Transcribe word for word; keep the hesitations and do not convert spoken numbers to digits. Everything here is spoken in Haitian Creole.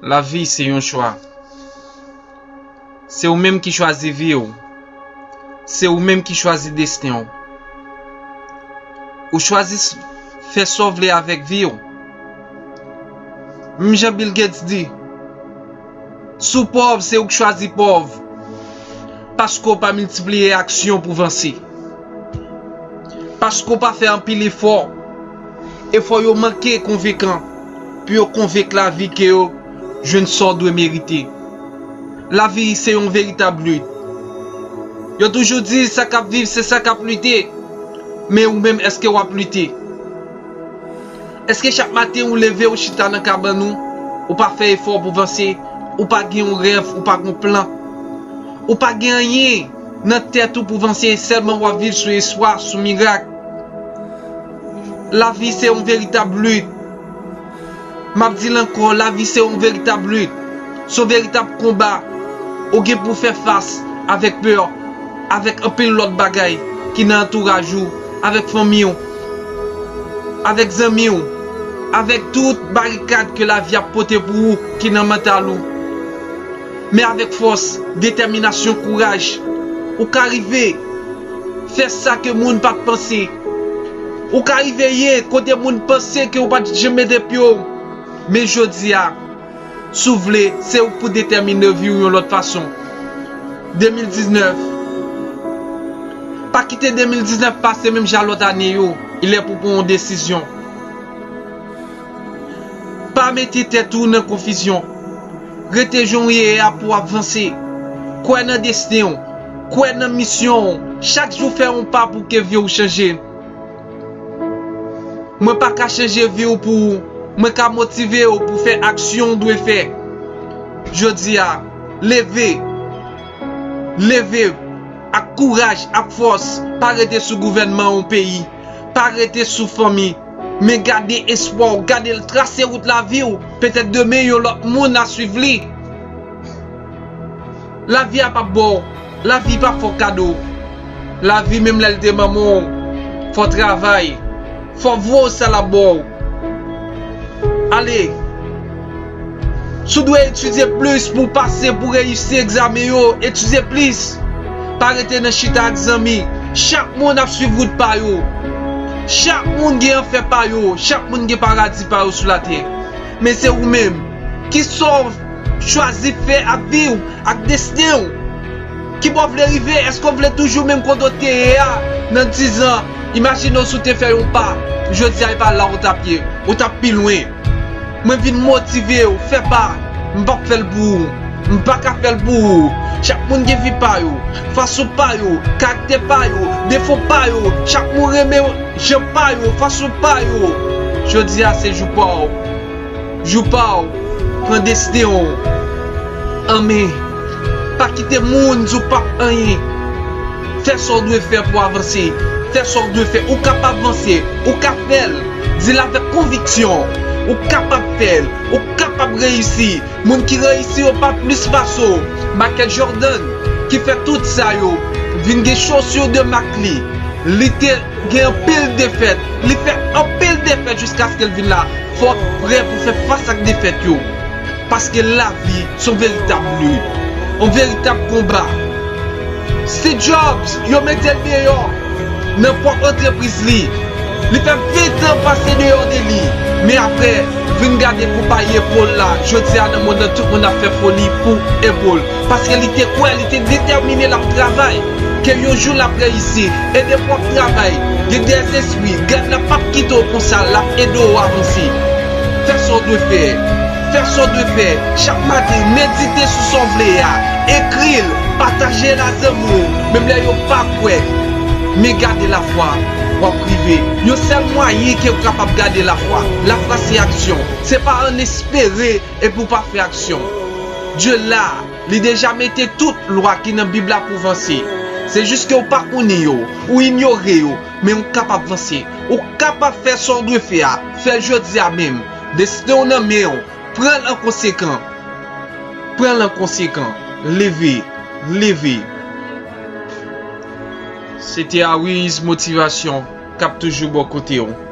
Lavi se yon chwa. Se ou menm ki chwazi vi w. Se ou menm ki chwazi desten w. Ou chwazi s- fè sa w vle avèk vi w. Menm jan Bill Gates di, si w pòv, se ou k chwazi pòv. Paske w pa miltipliye aksyon pou vanse. Paske w pa fè anpil efò. Efò yo manke konvenkan pou yo konvenk lavi ke yo jwenn sa w dwe merite. Lavi se yon veritab lit. Yo toujou di sa k ap viv se sa k ap lite. Men ou menm, èske w ap lite? Èske chak maten ou leve, ou chita nan kabann ou, ou pa fè efò pou vanse, ou pa gen yon rèv, ou pa gen yon plan, ou pa gen anyen nan tèt ou pou vanse, sèlman w ap viv sou espwa, sou mirak? Lavi se yon veritab lit. M ap di l ankò, lavi se yon veritab lit. Se yon veritab konba. Ou gen pou w fè fas avèk pè, avèk anpil lòt bagay ki nan antouraj ou, avèk fanmi w, avèk zanmi w, avèk tout barikad ke lavi ap pote pou ou ki nan mantal ou. Men avèk fòs, detèminasyon, kouraj, ou ka rive fè sa ke moun pa t panse. Ou ka rive ye kote moun panse ke ou pa t janm mete pye w. Men jodi a, si w vle, se ou k pou detèmine vi w yon lòt fason. De mil diznèf. Pa kite de mil diznèf pase menm jan lòt ane yo. Li lè pou w pran yon desizyon. Pa mete tèt ou nan konfizyon. Rete jan w ye a pou w avanse. Kwè nan desten w. Kwè nan misyon w. Chak jou fè yon pa pou ke vi w chanje. Mwen pa ka chanje vi w pou ou. Mwen ka motive w pou fè aksyon w dwe fè. Jodi a, leve. Leve ak kouraj, ak fòs. Pa rete sou gouvènman yon peyi. Pa rete sou fanmi. Men gade espwa w, gade l, trase wout lavi w. Petèt demen, yon lòt moun a swiv li. Lavi a p ap ba w. Lavi p ap fè w kado. Lavi, menm lè l te manman w, fò w travay. Fò w voye sa l ap ba w. Ale. Si w dwe etidye plis pou w pase, pou w reyisi egzamen yo, etidye plis. Pa rete nan chita ak zanmi. Chak moun ap swiv wout pa yo. Chak moun gen anfè pa yo. Chak moun gen paradi pa yo sou latè. Men se ou menm. Kisa w chwazi fè ak vi w, ak desten w? Ki bò w vle rive? Èske w vle toujou menm kote w te ye a nan diz an? Imajine w si w te fè yon pa. Jodi a, e pa la w t ap ye. Ou t ap pi lwen. Mwen vin motive w, fè pa. M p ap fè l pou ou. M pa ka fè l pou ou. Chak moun gen vi pa yo, fason pa yo, karaktè pa yo, defo pa yo. Chak moun renmen jan pa yo, fason pa yo. Jodi a, se jou pa w. Jou pa w. Pran desten w an men. Pa kite moun di w p ap anyen. Fè sa w dwe fè pou w avanse. Fè sa w dwe fè. Ou kapab vanse. Ou ka fè l. Di l avèk konviksyon. Ou kapab fè l. Ou kapab reyisi. Moun ki reyisi yo pa plis pase w. Michael Jordan, ki fè tout sa yo, vin gen chaussures de marque li. Li te gen anpil defèt. Li fè anpil defèt jiskaske l vin la. Fò w prè pou fè fas ak defèt yo. Paske lavi se yon veritab lit, yon veritab konba. Steve Jobs, yo mete l deyò nan pwòp antrepriz li. Li fè ven tan pase deyò de li. Men apre, vin gade konpayi Apple la, jodi a nan mond lan tout moun ap fè foli pou Apple. Paske li te kwè, li te detèmine l ap travay. Ke yon jou l ap reyisi. E depi w ap travay, gen dèzespri, gad la p ap kite w konsa, l ap ede w avanse. Fè sa w dwe fè. Fè sa w dwe fè. Chak maten, medite sou sa w vle a. Ekri l, pataje l a zanmi w, menm lè yo pa kwè. Men gade lafwa, w ap rive. Yon sèl mwayen ke w kapab gade lafwa. Lafwa se aksyon. Se pa ann espere epi w pa fè aksyon. Dye la, li deja mete tout lwa ki nan Bib la pou vanse. Se jis ke w pa konnen yo, ou inyore yo, men w kapab vanse. Ou kapab fè sa w dwe fè a. Fè l jodi a menm. Desten w nan men w. Pran l an konsekan. Pran l an konsekan. Leve. Leve. Se te Awiz Motivasyon k ap toujou bò kote w.